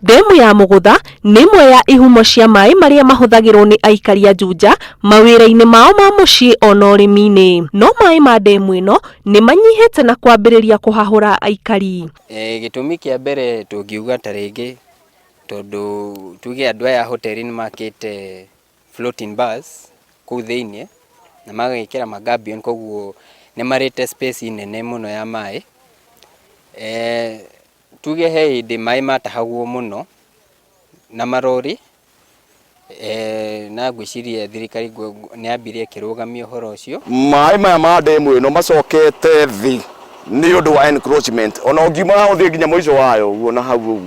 Ndemu ya Mũgũtha nĩ ĩmwe ya ihumo cia maĩ marĩa mahũthagĩrwo nĩ aikari a Juja mawĩra-inĩ mao ma mũciĩ ona ũrĩmi-inĩ. No maĩ ma ndemu ĩno nĩ manyihĩte na kwambĩrĩria kũhahũra aikari. Gĩtũmi kĩa mbere tũngiuga ta rĩngĩ tondũ tuge andũ aya a hoteli nĩ makĩte floating bars kũu thĩiniĩ na magekĩra ma gabion, koguo nĩ marĩte space nene mũno ya maĩ. Tuge he hĩndĩ maĩ matahagwo mũno na marori, na ngwĩciria thirikari nĩ yambire ĩkĩrũgamia ũhoro ũcio. Maĩ maya ma ndemu ĩno macokete thĩ nĩ ũndũ wa encroachment. Ona ũngiuma haha ũthiĩ nginya mũico wayo ũguo na hau ũguo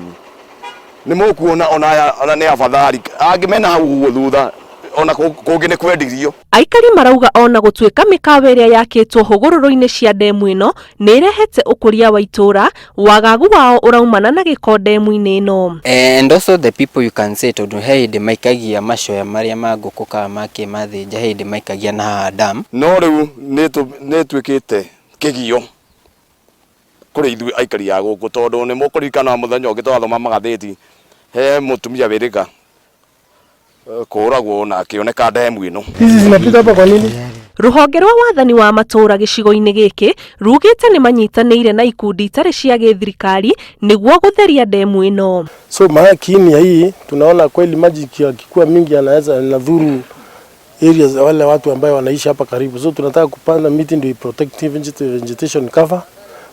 nĩ mũkuona ona aya ona nĩ afadhali angĩ mena hau ũguo thutha, ona kũngĩ nĩ kwendirio. Aikari marauga ona gũtuĩka mĩkawa ĩrĩa yakĩtwo hũgũrũrũ-inĩ cia ndemu ĩno nĩ ĩrehete ũkũria wa itũũra, wagagu wao ũraumana na gĩko ndemu-inĩ ĩno. And also the people, you can say, tondũ he hĩndĩ maikagia macoya marĩa ma ngũkũ kana makĩ mathĩnja, he hĩndĩ maikagia na haha dam. No rĩu nĩ ĩtuĩkĩte kĩgio kũrĩ ithuĩ aikari a gũkũ, tondũ nĩ mũkũririkana mũthenya ũngĩ twathoma magathĩti he mũtumia wĩrĩga kũragwo na akĩoneka ndemu ĩno. Hizi zinapita hapa kwa nini? Rũhonge rwa wathani wa matũũra gĩcigo-inĩ gĩkĩ rugĩte nĩ manyitanĩire na ikundi itarĩ cia gĩthirikari nĩguo gũtheria ndemu ĩno. So maana kiini ya hii, tunaona kweli maji yakikuwa mingi yanaweza yanadhuru areas za wale watu ambayo wanaishi hapa karibu. So tunataka kupanda miti ndio protect vegetation cover,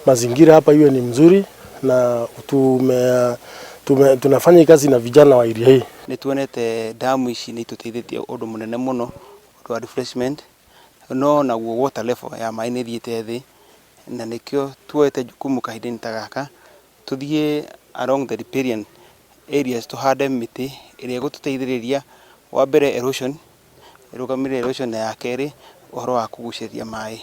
mazingira hapa iwe ni mzuri, na tunafanya hii kazi na vijana wa area hii. Nĩ tuonete damu ici nĩ itũteithĩtie ũndũ mũnene mũno, ũndũ wa refreshment, no naguo water level ya maĩ nĩ ĩthiĩte thĩ, na nĩkĩo tuoete jukumu kahinda-inĩ ta gaka tũthiĩ along the riparian areas tũhande mĩtĩ ĩrĩa ĩgũtũteithĩrĩria, wa mbere, erosion, ĩrũgamĩrĩre erosion, na ya kerĩ, ũhoro wa kũgucĩrĩria maĩ.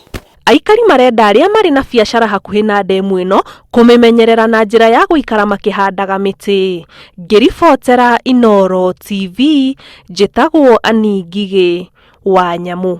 Aikari marenda arĩa marĩ na biacara hakuhĩ na ndemu ĩno kũmĩmenyerera na njĩra ya gũikara makĩhandaga mĩtĩ. Ngĩribotera Inooro TV, njĩtagwo Annie Ngigĩ wa Nyamũ.